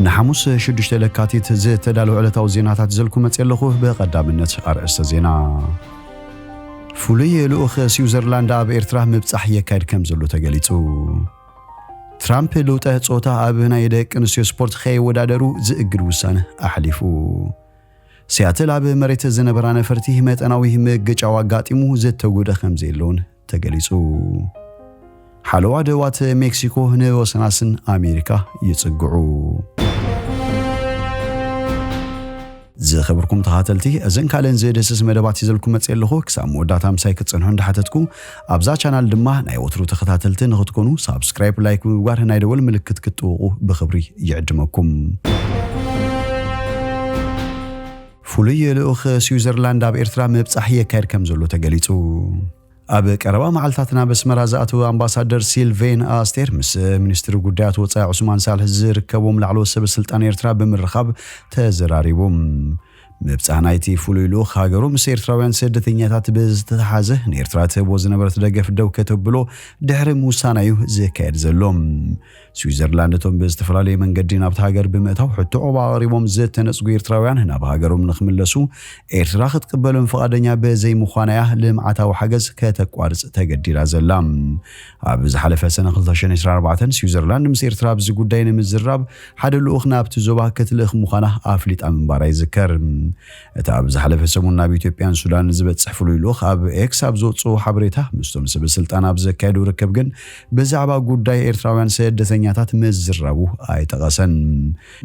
ንሓሙስ ሽዱሽተ ለካቲት ዝተዳለዉ ዕለታዊ ዜናታት ዘልኩ መጽእ ኣለኹ። ብቐዳምነት ኣርእስተ ዜና። ፍሉይ ልኡኽ ስዊዘርላንድ ኣብ ኤርትራ ምብጻሕ የካይድ ከም ዘሎ ተገሊጹ። ትራምፕ ልውጠ ጾታ ኣብ ናይ ደቂ ኣንስትዮ ስፖርት ከይወዳደሩ ዝእግድ ውሳነ ኣሕሊፉ። ሲያትል ኣብ መሬት ዝነበራ ነፈርቲ መጠናዊ ምግጫው ኣጋጢሙ ዝተጎደ ከም ዘየለውን ተገሊጹ። ሓለዋ ደባት ሜክሲኮ ንወሰናስን ኣሜሪካ ይጽግዑ። ዝኸበርኩም ተኸታተልቲ፣ እዘን ካልእን ዘደስስ መደባት ሒዘልኩም መጽእ ኣለኹ። ክሳብ መወዳእታ ምሳይ ክትጸንሑ እንዳሓተትኩ፣ ኣብዛ ቻናል ድማ ናይ ወትሩ ተኸታተልቲ ንኽትኮኑ ሳብስክራይብ፣ ላይክ ብምግባር ናይ ደወል ምልክት ክትጥውቑ ብኽብሪ ይዕድመኩም። ፍሉይ ልኡኽ ስዊዘርላንድ ኣብ ኤርትራ ምብጻሕ የካየድ ከም ዘሎ ተገሊጹ። ኣብ ቀረባ መዓልታት ናብ ኣስመራ ዝኣተወ ኣምባሳደር ሲልቬን ኣስቴር ምስ ሚኒስትሪ ጉዳያት ወጻኢ ዑስማን ሳልሕ ዝርከቦም ላዕለዎት ሰበ ስልጣን ኤርትራ ብምርኻብ ተዘራሪቦም። ምብጻሕ ናይቲ ፍሉይ ልኡኽ ሃገሩ ምስ ኤርትራውያን ስደተኛታት ብዝተተሓዘ ንኤርትራ ትህቦ ዝነበረት ደገፍ ደው ከተብሎ ድሕሪ ምውሳና እዩ ዝካየድ ዘሎ። ስዊዘርላንድ እቶም ብዝተፈላለየ መንገዲ ናብቲ ሃገር ብምእታው ሕቶ ዑቕባ ኣቕሪቦም ዝተነጽጉ ኤርትራውያን ናብ ሃገሮም ንኽምለሱ ኤርትራ ክትቅበሎም ፍቓደኛ ብዘይምዃና እያ ልምዓታዊ ሓገዝ ከተቋርጽ ተገዲዳ ዘላ። ኣብ ዝሓለፈ ሰነ ክልተ ሽሕን ዕስራን ኣርባዕተን ስዊዘርላንድ ምስ ኤርትራ ኣብዚ ጉዳይ ንምዝራብ ሓደ ልኡኽ ናብቲ ዞባ ክትልእኽ ምዃና ኣፍሊጣ ምንባራ ይዝከር። እቲ ኣብ ዝሓለፈ ሰሙን ናብ ኢትዮጵያን ሱዳን ዝበጽሕ ፍሉይ ልኡኽ ኣብ ኤክስ ኣብ ዘውጽኦ ሓበሬታ ምስቶም ሰበ ስልጣን ኣብ ዘካየዱ ርክብ ግን ብዛዕባ ጉዳይ ኤርትራውያን ስደተኛታት ምዝራቡ ኣይጠቐሰን።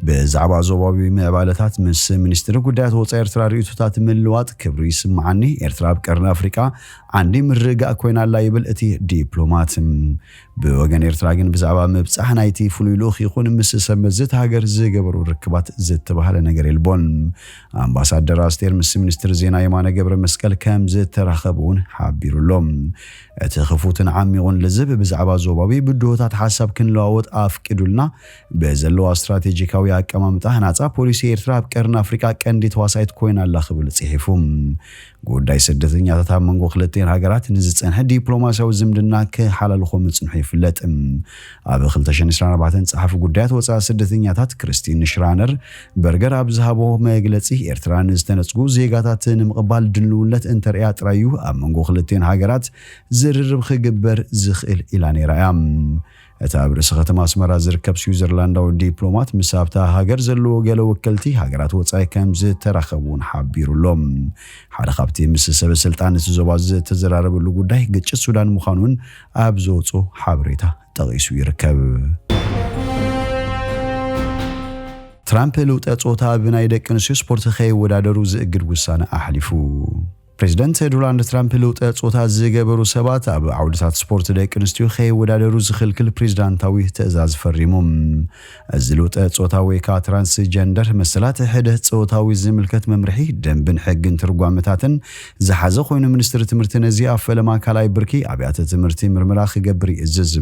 ብዛዕባ ዞባዊ ምዕባለታት ምስ ሚኒስትሪ ጉዳያት ወጻኢ ኤርትራ ርእይቶታት ምልዋጥ ክብሪ ይስምዓኒ፣ ኤርትራ ኣብ ቀርኒ ኣፍሪቃ ዓንዲ ምርግጋእ ኮይና ኣላ ይብል እቲ ዲፕሎማት። ብወገን ኤርትራ ግን ብዛዕባ ምብጻሕ ናይቲ ፍሉይ ልኡኽ ይኹን ምስ ሰብ መዚ እታ ሃገር ዝገበሩ ርክባት ዝተባህለ ነገር የልቦን። ኣምባሳደር ኣስቴር ምስ ሚኒስትር ዜና የማነ ገብረ መስቀል ከም ዝተራኸቡ እውን ሓቢሩ ኣሎ። እቲ ክፉትን ዓሚቑን ልዝብ ብዛዕባ ዞባዊ ብድሆታት ሓሳብ ክንለዋወጥ ኣፍቂዱልና፣ ብዘለዋ ስትራቴጂካዊ ኣቀማምጣ ናጻ ፖሊሲ ኤርትራ ኣብ ቀርኒ ኣፍሪቃ ቀንዲ ተዋሳኢት ኮይና ኣላ ክብል ጽሒፉ። ጉዳይ ስደተኛታት ኣብ መንጎ ክልቲኤን ሃገራት ንዝጸንሐ ዲፕሎማስያዊ ዝምድና ክሓላልኾ ምጽንሑ ይፍለጥ። ኣብ ክልተ ሽሕን ዕስራን ኣርባዕተን ጸሓፊ ጉዳያት ወጻኢ ስደተኛታት ክርስቲን ሽራነር በርገር ኣብ ዝሃቦ መግለጺ፣ ኤርትራ ንዝተነጽጉ ዜጋታት ንምቕባል ድልውነት እንተርእያ ጥራይ እዩ ኣብ መንጎ ክልቲኤን ሃገራት ዝርርብ ክግበር ዝኽእል ኢላ ነይራ እያ። እቲ ኣብ ርእሲ ከተማ ኣስመራ ዝርከብ ስዊዘርላንዳዊ ዲፕሎማት ምስ ኣብታ ሃገር ዘለዎ ገለ ወከልቲ ሃገራት ወጻኢ ከም ዝተራኸቡ እውን ሓቢሩ ኣሎ። ሓደ ካብቲ ምስ ሰበ ስልጣን እቲ ዞባ ዝተዘራረበሉ ጉዳይ ግጭት ሱዳን ምዃኑን ኣብ ዘውፅኦ ሓበሬታ ጠቒሱ ይርከብ። ትራምፕ ልውጠ ጾታ ብናይ ደቂ ኣንስትዮ ስፖርት ከይወዳደሩ ዝእግድ ውሳነ ኣሕሊፉ። ፕሬዚደንት ዶናልድ ትራምፕ ልውጠ ጾታ ዝገበሩ ሰባት ኣብ ዓውድታት ስፖርት ደቂ ኣንስትዮ ከይወዳደሩ ዝኽልክል ፕሬዚዳንታዊ ትእዛዝ ፈሪሙ። እዚ ልውጠ ጾታ ወይ ከዓ ትራንስጀንደር መሰላት ሕደ ጾታዊ ዝምልከት መምርሒ ደንብን ሕግን ትርጓመታትን ዝሓዘ ኮይኑ፣ ሚኒስትሪ ትምህርቲ ነዚ ኣብ ፈለማ ካልኣይ ብርኪ ኣብያተ ትምህርቲ ምርመራ ክገብር ይእዝዝ።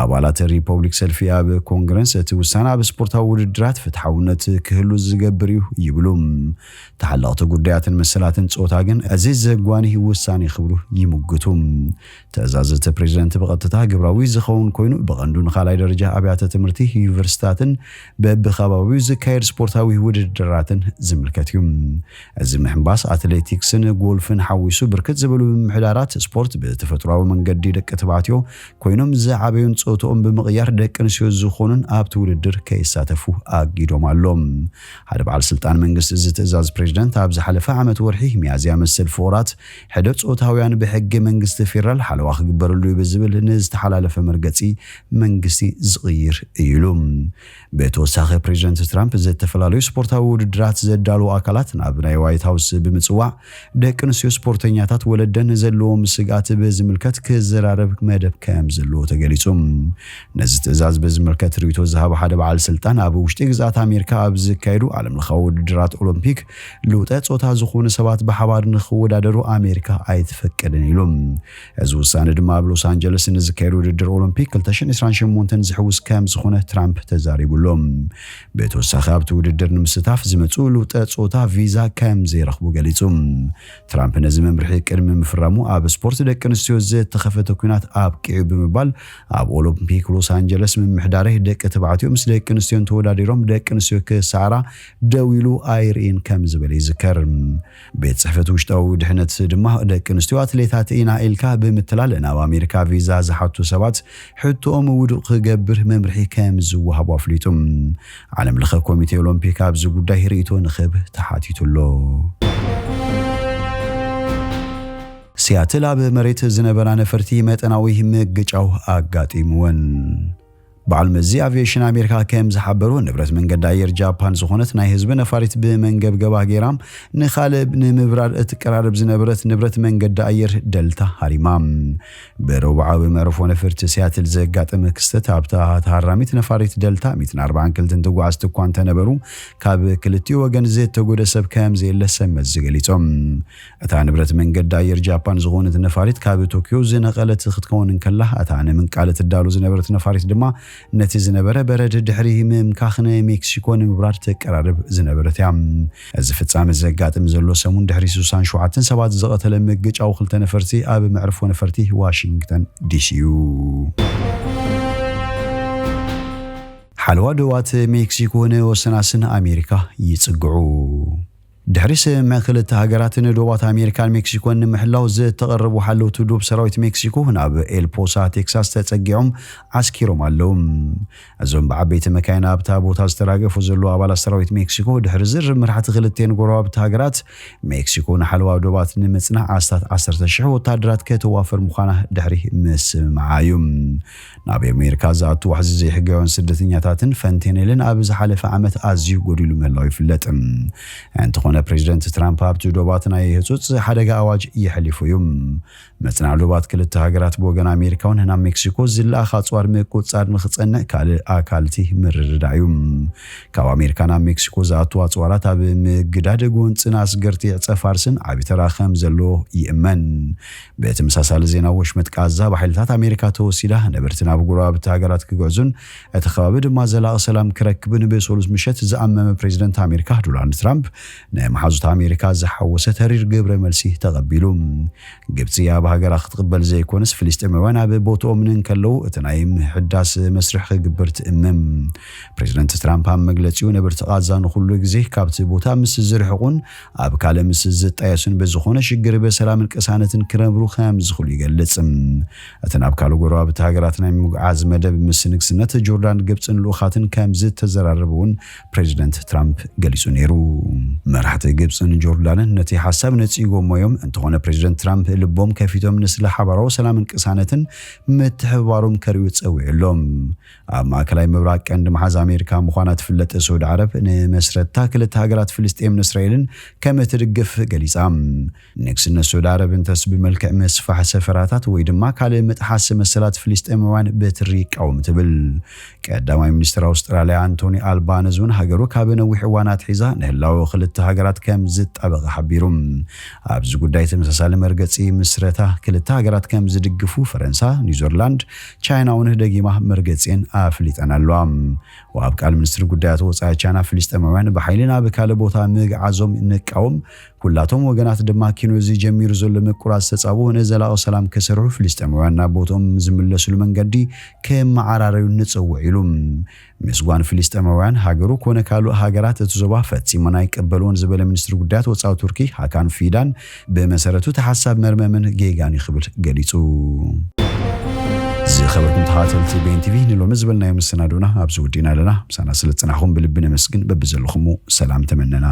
ኣባላት ሪፐብሊክ ሰልፊ ኣብ ኮንግረስ እቲ ውሳነ ኣብ ስፖርታዊ ውድድራት ፍትሓውነት ክህሉ ዝገብር እዩ ይብሉ። ተሓለቕቲ ጉዳያትን መሰላትን ጾታ ግን እዚ ዘጓኒ ውሳኔ ክብሉ ይምግቱ። ትእዛዝ እቲ ፕሬዚደንት ብቐጥታ ግብራዊ ዝኸውን ኮይኑ፣ ብቐንዱ ንኻልኣይ ደረጃ ኣብያተ ትምህርቲ፣ ዩኒቨርሲታትን በብኸባቢው ዝካየድ ስፖርታዊ ውድድራትን ዝምልከት እዩ። እዚ ምሕንባስ ኣትሌቲክስን ጎልፍን ሓዊሱ ብርክት ዝበሉ ምምሕዳራት ስፖርት ብተፈጥሯዊ መንገዲ ደቂ ተባዕትዮ ኮይኖም ዝዓበዩን ጾትኦም ብምቕያር ደቂ ኣንስትዮ ዝኾኑን ኣብቲ ውድድር ከይሳተፉ ኣጊዶም ኣሎ። ሓደ በዓል ስልጣን መንግስቲ እዚ ትእዛዝ ፕሬዚደንት ኣብ ዝሓለፈ ዓመት ወርሒ ሚያዝያ መሰል ፍቑራት ሕደ ጾታውያን ብሕጊ መንግስቲ ፌደራል ሓለዋ ክግበረሉ እዩ ብዝብል ንዝተሓላለፈ መርገጺ መንግስቲ ዝቕይር እዩ ኢሉ። ብተወሳኺ ፕሬዚደንት ትራምፕ ዝተፈላለዩ ስፖርታዊ ውድድራት ዘዳለዉ ኣካላት ናብ ናይ ዋይት ሃውስ ብምጽዋዕ ደቂ ኣንስትዮ ስፖርተኛታት ወለደን ዘለዎም ስግኣት ብዝምልከት ክዘራረብ መደብ ከም ዘለዎ ተገሊጹ። ነዚ ትእዛዝ ብዝምልከት ርእይቶ ዝሃበ ሓደ በዓል ስልጣን ኣብ ውሽጢ ግዝኣት ኣሜሪካ ኣብ ዝካየዱ ዓለምለኻዊ ውድድራት ኦሎምፒክ ልውጠ ጾታ ዝኾኑ ሰባት ብሓባር ንክወዳደሩ ኣሜሪካ ኣይትፈቅድን ኢሉ። እዚ ውሳነ ድማ ኣብ ሎስ ኣንጀለስ ንዝካየድ ውድድር ኦሎምፒክ ክልተ ሽሕን ዕስራን ሸሞንተን ዝሕውስ ከም ዝኾነ ትራምፕ ተዛሪቡ ኣሎ። ብተወሳኺ ኣብቲ ውድድር ንምስታፍ ዝመፁ ልውጠ ፆታ ቪዛ ከም ዘይረኽቡ ገሊፁ። ትራምፕ ነዚ መምርሒ ቅድሚ ምፍራሙ ኣብ ስፖርት ደቂ ኣንስትዮ ዝተኸፈተ ኲናት ኣብቂዑ ብምባል ኣብ ኦሎምፒክ ሎስ ኣንጀለስ ምምሕዳረይ ደቂ ተባዕትዮ ምስ ደቂ ኣንስትዮን ተወዳዲሮም ደቂ ኣንስትዮ ክሰዓራ ደው ኢሉ ኣይርእን ከም ዝበለ ይዝከር። ቤት ጽሕፈት ውሽጣዊ ድሕነት ድማ ደቂ ኣንስትዮ ኣትሌታት ኢና ኢልካ ብምትላል ናብ ኣሜሪካ ቪዛ ዝሓቱ ሰባት ሕቶኦም ውዱቕ ክገብር መምርሒ ከም ዝወሃቡ ኣፍሊጡ። ዓለም ለኸ ኮሚቴ ኦሎምፒክ ኣብዚ ጉዳይ ርእይቶ ንኽህብ ተሓቲቱ ኣሎ። ሲያትል ኣብ መሬት ዝነበራ ነፈርቲ መጠናዊ ምግጫው ኣጋጢምወን። በዓል መዚ ኣቪዬሽን ኣሜሪካ ከም ዝሓበሩ ንብረት መንገዲ ኣየር ጃፓን ዝኾነት ናይ ህዝቢ ነፋሪት ብመንገብገባ ገይራ ንኻልእ ንምብራር እትቀራረብ ዝነበረት ንብረት መንገዲ ኣየር ደልታ ሃሪማ። ብረቡዓዊ መዕርፎ ነፈርቲ ሲያትል ዘጋጠመ ክስተት ኣብታ ተሃራሚት ነፋሪት ደልታ ሚእትን ኣርባዓን ክልተን ተጓዓዝቲ እኳ እንተነበሩ ካብ ክልቲኡ ወገን ዝተጎደ ሰብ ከም ዘየለ ሰብ መዚ ገሊጾም። እታ ንብረት መንገዲ ኣየር ጃፓን ዝኾነት ነፋሪት ካብ ቶኪዮ ዝነቐለት ክትከውን እንከላ እታ ንምንቃል ትዳሎ ዝነበረት ነፋሪት ድማ ነቲ ዝነበረ በረድ ድሕሪ ምምካኽ ንሜክሲኮ ንምብራር ተቀራርብ ዝነበረት እያ። እዚ ፍጻመ ዘጋጥም ዘሎ ሰሙን ድሕሪ ስሳን ሸውዓተን ሰባት ዝቐተለ ምግጫው ክልተ ነፈርቲ ኣብ መዕርፎ ነፈርቲ ዋሽንግተን ዲሲ እዩ። ሓለዋ ዶባት ሜክሲኮ ንወሰናስን ኣሜሪካ ይጽግዑ። ድሕሪ ስምምዕ ክልተ ሃገራት ንዶባት ኣሜሪካን ሜክሲኮን ንምሕላው ዝተቐረቡ ሓለውቲ ዶብ ሰራዊት ሜክሲኮ ናብ ኤልፖሳ ቴክሳስ ተጸጊዖም ዓስኪሮም ኣለዉ። እዞም ብዓበይቲ መካይን ኣብታ ቦታ ዝተራገፉ ዘለዉ ኣባላት ሰራዊት ሜክሲኮ ድሕሪ ዝርብ መራሕቲ ክልቴን ጎረባብቲ ሃገራት ሜክሲኮ ንሓለዋ ዶባት ንምጽናሕ ኣስታት ዓሰርተ ሽሕ ወታደራት ከተዋፍር ምዃና ድሕሪ ምስምዓ እዩ። ናብ ኣሜሪካ ዝኣቱ ዋሕዚ ዘይሕጋውያን ስደተኛታትን ፈንቴኔልን ኣብ ዝሓለፈ ዓመት ኣዝዩ ጎዲሉ ምህላው ይፍለጥ። እንተኾነ ፕሬዚደንት ትራምፕ ኣብቲ ዶባት ናይ ህጹጽ ሓደጋ ኣዋጅ የሕሊፉ እዩ። መጽናዕ ዶባት ክልተ ሃገራት ብወገን ኣሜሪካውን ናብ ሜክሲኮ ዝለኣኽ ኣጽዋር ምቁጽጻር ንኽጸንዕ ካልእ ኣካልቲ ምርድዳእ እዩ። ካብ ኣሜሪካ ናብ ሜክሲኮ ዝኣቱ ኣጽዋራት ኣብ ምግዳድ ጎንጽን ኣስገርቲ ዕጸ ፋርስን ዓቢ ተራ ከም ዘለዎ ይእመን። ብተመሳሳሊ ዜና ወሽመጥ ቃዛ ብሓይልታት ኣሜሪካ ተወሲዳ ነበርቲ ናብ ጎረባብቲ ሃገራት ክግዕዙን እቲ ከባቢ ድማ ዘላቒ ሰላም ክረክብን ብሰሉስ ምሸት ዝኣመመ ፕሬዚደንት ኣሜሪካ ዶናልድ ትራምፕ ንመሓዙት ኣሜሪካ ዝሓወሰ ተሪር ግብረ መልሲ ተቐቢሉ። ግብጺ ኣብ ሃገራ ክትቕበል ዘይኮነስ ፍልስጤማውያን ኣብ ቦትኦም ንእንከለዉ እቲ ናይ ምሕዳስ መስርሕ ክግብር ትእምም። ፕሬዚደንት ትራምፕ ኣብ መግለጺኡ ነበርቲ ቃዛ ንኹሉ ግዜ ካብቲ ቦታ ምስ ዝርሕቑን ኣብ ካልእ ምስ ዝጣየሱን ብዝኾነ ሽግር ብሰላምን ቅሳነትን ክነብሩ ከም ዝኽእሉ ይገልጽ። እቲ ናብ ካልእ ጎረባብቲ ሃገራት ናይ ምጉዓዝ መደብ ምስ ንግስነት ጆርዳን ግብጽን ልኡኻትን ከም ዝተዘራረቡ እውን ፕሬዚደንት ትራምፕ ገሊጹ ነይሩ። መራሕቲ ግብጽን ጆርዳንን ነቲ ሓሳብ ነጺጎሞ እዮም። እንተኾነ ፕሬዚደንት ትራምፕ ልቦም ከፊቶም ንስለ ሓባራዊ ሰላምን ቅሳነትን ምትሕብባሮም ከርእዩ ጸዊዑ ኣሎ። ኣብ ማእከላይ ምብራቕ ቀንዲ መሓዝ ኣሜሪካ ምዃና ትፍለጥ ስዑዲ ዓረብ ንመስረታ ክልተ ሃገራት ፍልስጤምን እስራኤልን ከም እትድግፍ ገሊጻ። ንግስነት ስዑዲ ዓረብ እንተስ ብመልክዕ ምስፋሕ ሰፈራታት ወይ ድማ ካልእ ምጥሓስ መሰላት ፍልስጤማውያን በትሪ ይቃወም ትብል። ቀዳማይ ሚኒስትር ኣውስትራልያ ኣንቶኒ ኣልባነዝ እውን ሃገሩ ካብ ነዊሕ እዋን ኣትሒዛ ንህላወ ክልተ ሃገራት ከም ዝጣበቐ ሓቢሩ። ኣብዚ ጉዳይ ተመሳሳሊ መርገጺ ምስረታ ክልተ ሃገራት ከም ዝድግፉ ፈረንሳ፣ ኒውዚርላንድ፣ ቻይና እውን ደጊማ መርገጺን ኣፍሊጠን ኣለዋ። ወሃብ ቃል ሚኒስትሪ ጉዳያት ወጻኢ ቻይና ፍልስጤማውያን ብሓይሊ ናብ ካልእ ቦታ ምግዓዞም ንቃወም፣ ኩላቶም ወገናት ድማ ኪኖዚ ጀሚሩ ዘሎ ምቁራጽ ተጻብኦ ንዘላቒ ሰላም ክሰርሑ ፍልስጤማውያን ናብ ቦትኦም ዝምለስሉ መንገዲ ክመዓራረዩ ንጽውዕ ኢሉ። ምስጓን ፍልስጤማውያን ሃገሩ ኮነ ካልእ ሃገራት እቲ ዞባ ፈጺሞን ኣይቀበልዎን ዝበለ ሚኒስትሪ ጉዳያት ወጻኢ ቱርኪ ሃካን ፊዳን ብመሰረቱ እቲ ሓሳብ መርመምን ጌጋን እዩ ክብል ገሊጹ። ዝኸበርኩም ተኸታተልቲ ቤን ቲቪ ንሎሚ ዝበልናዮ መሰናዶና ኣብዚ ወዲእና ኣለና። ምሳና ስለ ዝጸናሕኩም ብልቢ ነመስግን። በብዘለኹሙ ሰላም ተመነና።